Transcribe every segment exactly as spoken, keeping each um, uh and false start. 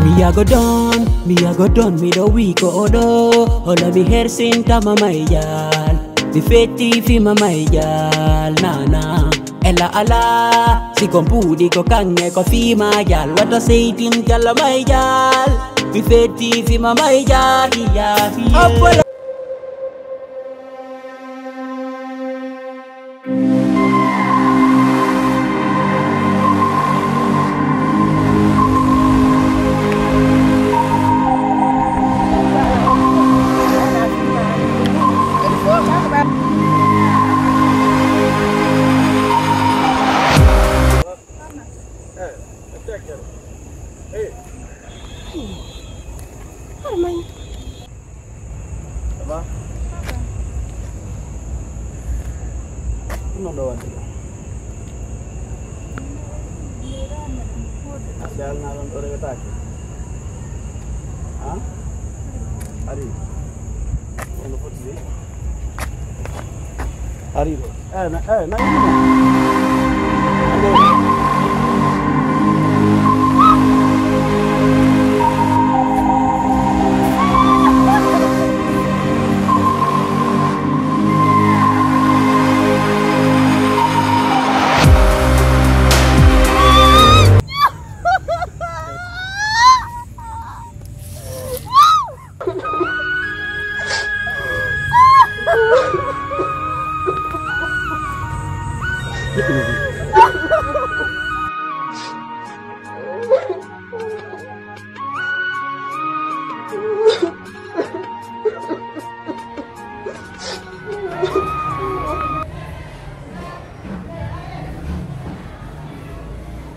Mi yago don, mi yago don, mi do wi ko odo. Holo mi hersin tama mai jal. Mi feti fi ma mai jal, na na. Ela ala, si kon pudi ko kange ko fi ma jal. Wata seitin jala mai jal. Mi feti fi ma mai jal, ya, ya. Ça va? Ɗum ɗo waɗde ɗo. Ande alnaa ɗon ɗo rewetaake. Ha? Ari. Kono foti de. Ari ɗo. Eh, na, eh, na yimɓe.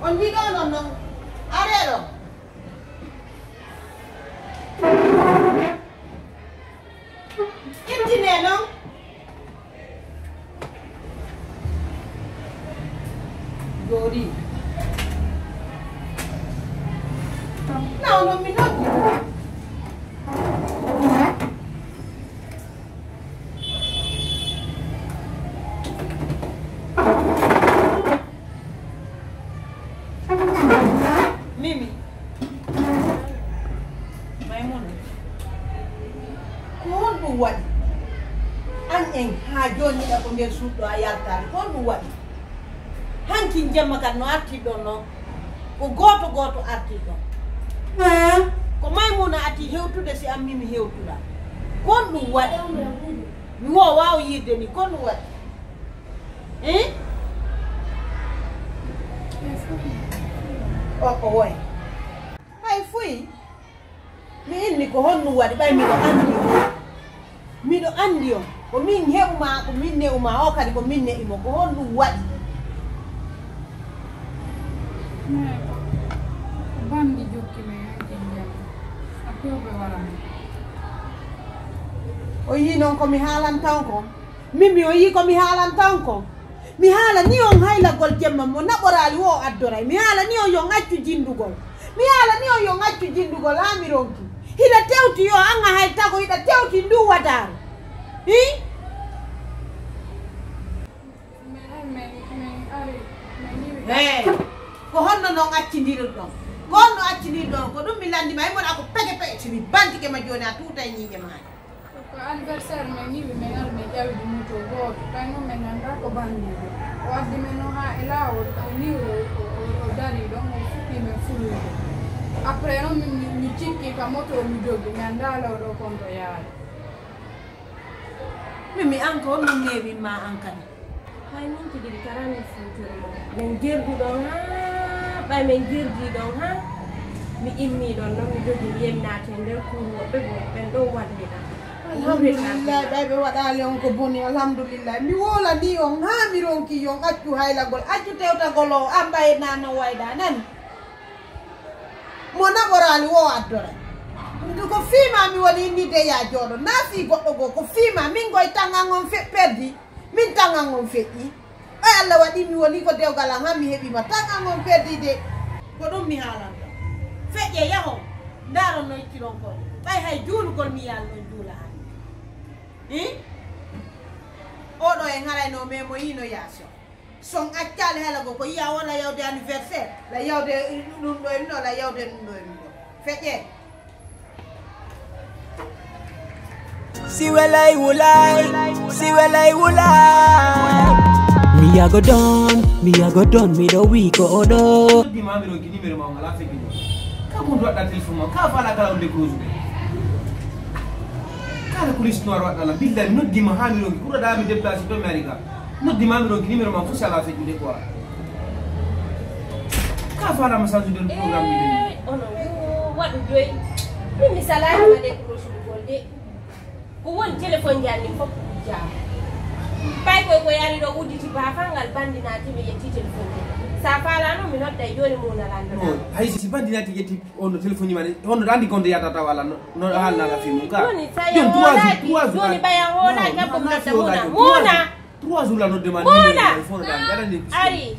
On mbiɗo non non areɗo. Ittine non. Jooɗi. Na onon mi noddi. Mimi. Maymuna. Ko honɗum waɗi? An en haa jooni miɗa ko nder suuɗo a yaltaani. Ko honɗum waɗi? Hankin jemma kadi no arti ɗon noon. Ko gooto gooto arti ɗon. Ko Maymuna ati hewtude si an Mimi hewtura. Ko honɗum waɗi? Mi wo waaw yiide ni. Ko honɗum waɗi? Eh? O, o woy. Hay fuy. Mi inni ko honɗum waɗi ɓay miɗo anndi on. Miɗo anndi on. Ko min heɓuma, ko min ne'uma, o kadi ko min ne'imo. Ko honɗum waɗi? Mais ko banndi jokki men hankin jemma. Après o ɓe wara men. O yii noon ko mi haalan tan kon. Min mi o yii ko mi haalan tan kon. Mi haalani on haylagol jemma mo naɓoraali wo o addoray. Mi haalani on yo on accu jinndugol. Mi haalani on yo on accu jinndugol haa mi ronki. Hiɗa tewti yo an a hay tago hiɗa tewti ndu wadaaru. Hi? Hee, ko honno non accindirirɗon? Ko honno accindirɗon? Ko ɗum mi lanndima, hay mon ako pege pege, si mi bantike ma jooni a tuutay ñiiƴe maaɗa. Ko anniversaire men yiwi men ari men ƴawidi moto gooto, ɓay noon men nganndaa ko banndiijo. O addi men noon haa e laawol, o ni o, o, o, o darii ɗon, o fuɗɗii men fuluyde. Après noon min, min, mi cikki ka moto o mi joggi, mi anndaa law ɗo konto yaari. Min mi an ko honno neeɓin ma an kadi? Hay min tigi ɗi karani fuutiri mo. Min jerduɗon haa, ɓay min jerdii ɗon haa mi immii ɗon non mi jogii mi yeminaaki e nder kuur woɓɓe goo ɓen ɗon walliɗa. Alhamdulillahi, ɓay ɓe waɗaali on ko boni, alhamdulillahi. Mi wolanii on haa mi ronki on accu haylagol, accu tewtagol o, an ɓay na no wayɗa nani. Mo naɓoraali wo addoray. Ɗum ko fii ma mi woni innirde ya jooɗo, naa fii goɗɗo goo, ko fii ma min goy tangan on fe-, perdi, min tangan on feƴƴi. Ɓay Alla waɗi mi woni ko dewgal am, han mi heɓi ma tangan on perdi de. Ko ɗum mi haalanta. Feƴƴe yahon, ndaaron no ittiron ko. Ɓay hay juulugol mi yaal non juula hannde. Hi? Oɗo en harayno memoyino yaasi on. Son accaali hala go ko yiya wala yawde anniversaire, la yawde ɗum ɗo en ɗo, la yawde ɗum ɗo en ɗo. Feƴƴe. Si welay wulay, si welay wulay. Mi yago don, mi yago don, mi do wi ko odo. Noddi ma mi ronki numéro ma, wala feƴƴude. Ka ko waɗɗa téléphone ma, ka faala kala on décroche. Kala ko liste noir waɗɗa la, billahi mi noddi ma ha mi ronki, ɓurɗa mi déplacé to mi ari ka. Noddi ma mi ronki numéro ma, fof si ala feƴƴude quoi. Ka faala ma changé de programme ni. Eh, ono, yo, waɗu joyi. Min mi salani ma décroche gol de. Ko woni téléphone ji anni fof jaama. Pay koy ko yani ɗo udditi baafal ngal, bandi naati mi yetti téléphone ji. Sa faalano mi nodda e jooni mo nalanda. No, hay si bandi naati yetti on no téléphone ji ma de, on no andi konde yata tawa ala no, no haalna la fi mum ka. Joni sa ya trois jours, trois jours. Joni baya hola ka ko nodda mona. Mona. Trois jours la nodde ma. Mona. Numéro ma, phone da, ngaɗa ni. Ari.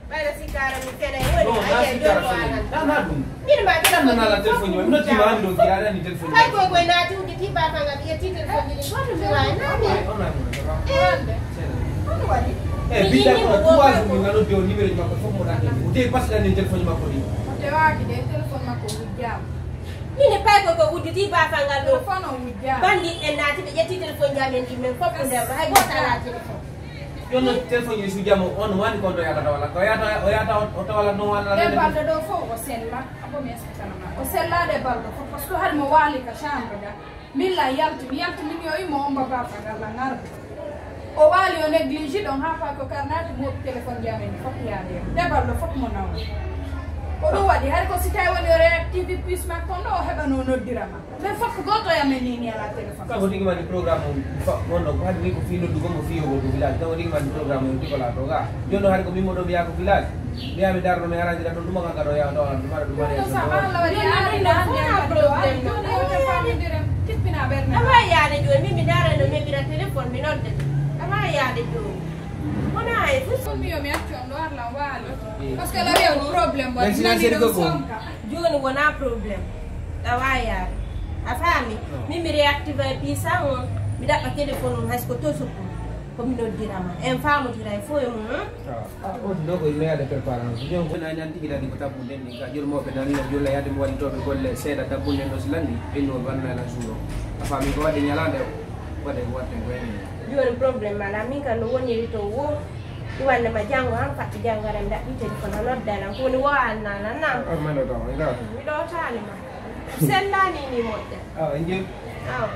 Ɓayra sikkara mi fenay woni. Non, a na yiya sikkara jonto fenay. Anan. Ɗa na ɗum. Min ma ɗum. Ɗan nana la téléphone ma. Mi noddi ma, mi ɗon ki aɗa ni téléphone ma. Kay koy koy naati udditi baafal ngal, yetti téléphone ji ɗi. Kono mi wawi nani. On a ɗum. Eh. Seeɗa. Kono waɗi. Eh, mi bidda yinni ko mo trois jours min nano de o numéro ji makko fof mo ɗan. O de pasɗan ni téléphone makko ɗi. O de waaki de téléphone makko wujjaama. Min e pay koy ko udditi baafal ngal ɗo. Téléphone o wujjaama. Bandi en naati ɓe ƴetti téléphone ji amen ɗi men fof ko nder ma. Hay gooto alaa téléphone. Jooni noon téléphone ji sujjama on wani kon to yahata walla ko yahata o yahata o tawa walla noon walla. Ɓe balɗe ɗo fof o sella, abo mi expliqué ma. O sellaade balɗe fof, parce que hari mo waali ka chambre ga. Min la yalti, mi yalti min yo immo on baba fagal la ngarde. O waali o négligé ɗon haa faa ko karnaati mo téléphone ji amen fof yaade. Ɓe balɗe fof mo nawa. Ko ɗum waɗi, hari ko si tawi woni o réactive puce makko on ɗo, o heɓano o noddira ma. Mais fof gooto e amen ni, ni alaa téléphone. Kanko tigi mani programme o fa-, wonno ko hade wi ko fii noddugol mo fii yogol ko village. Kanko tigi mani programme o tigi ko laato ga. Jooni o hari ko min mo ɗo mi yaha ko village. Mi yaha mi darno mi arrange ɗum ɗum kanka ɗo yaha ɗo ɗum ara ɗum ara. Ɗum sa Allah waɗi aari na ɗum ɗum ɗum ɗum ɗum ɗum. Tippina ɓernde. Awa yaade jooni min mi dara no mi ɓira téléphone mi nodde. Awa yaade jooni. Wona hay fof. Ɗum mi yo mi accu on ɗo arlan waalo. Parce que la rew problème waɗi nani ɗo sonka. Jooni wonaa problème. Ɗa waawi yaade. A faami? Min mi réactive e puce on, mi ɗaɓɓa téléphone on, hay so ko to sukku. Ko mi noddira ma. En faamodira e fof e mum, hmm? Ah, ah, on ɗo ko yimɓe yaade préparé on. Jooni ko nani an tigi dadi ko tabbude min ka jurmooɓe nan no julla yaade mi waɗi toɓe golle seeɗa tabbunde ɗo si lanndi, ɓennuwol wanno e lan suuro. A faami ko waɗi ñalaande o, waɗe ko waɗten ko enen. Jooni problème alaa, min kam no woniri to woo. Ɗum wannde ma janngo han faɗɗi janngo aɗa mi ɗaɓɓi téléphone a nodda lan ko woni wo a annaa lan nam. Ah, mano taw, nga. Mi ɗo taali ma. Sellaani ni moƴƴa. Ah, en jëm. Aw.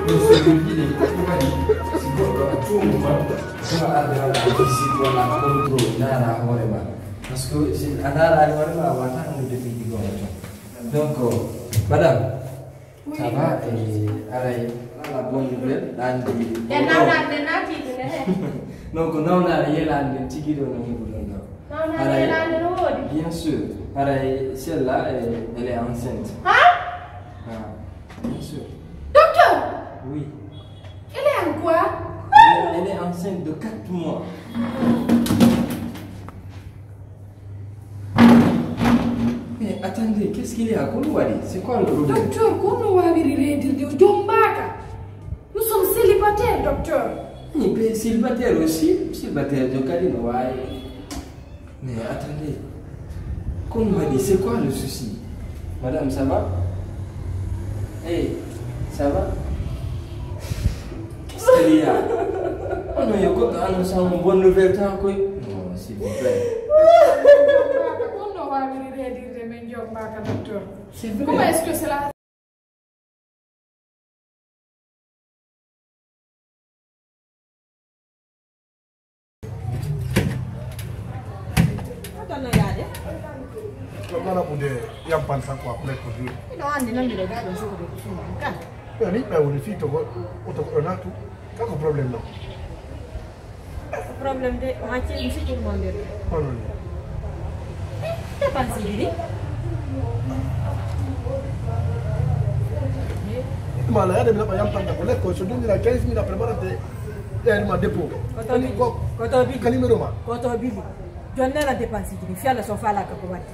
Ɗum so ɗum ɗiɗi ko ɗum waɗi, si goɗɗo a tuumu ma, tawa arde walla a jisi walla a contrôle, ndaara hoore ma. Parce que si a ndaaraani hoore ma, a waawata anndude fii ɗi goonga toon. Donc, madame, ça va, eh, aray, voilà, bonne nouvelle, ɗaandi. Ɗe nawnaade, ɗe naatiiɗe, ɗe he. Non, ko nawnaare yelaande nden tigi ɗo no heɓuɗon ɗo. Nawnaare yelaande no woodi? Bien sûr. Aray, celle-là, eh, elle est enceinte. Hein? Ah, bien sûr. Docteur! Oui. Elle est en quoi? Elle, elle est enceinte de quatre mois. Mais attendez, qu'est-ce qu'il y a? Ko ɗum waɗi? C'est quoi le problème? Docteur, ko no waawiri reedirde o jommbaaka? Nous sommes célibataires, docteur. Ni pe célibataire aussi, célibataire jo kadi no waawi. Mais attendez, ko ɗum waɗi? C'est quoi le souci? Madame, ça va? Hey, ça va? Qu'est-ce qu'il y a? Oh non, yo goɗɗo annonce on bonne nouvelle tan koy. Non, s'il vous plaît. Ko no waawiri reedirde men jommbaaka, docteur? C'est vrai. Comment est-ce que cela Hoto no yaade? Ko mana ɓude yampan tan quoi, ko nekko dul. Miɗo anndi noon mbiɗo gaaɗo suudu ko suudu ka. Yo ni ɓe woni fii to goɗɗo, oto goɗɗo naatu. Ka ko problème non? Ko problème de, ma ceeɗu sikkude mo nder. Hono ni? Eh, dépense ji ɗi. Mala yaade mi naɓa yampanta ko lekko so dundira quinze mille après mbaɗate ƴeeɗi ma dépôt. Ko to bili. Ko to bili. Ka numéro ma. Ko to bili. Jonnera dépense ji ɗi, fiyala so falaka ko waɗde.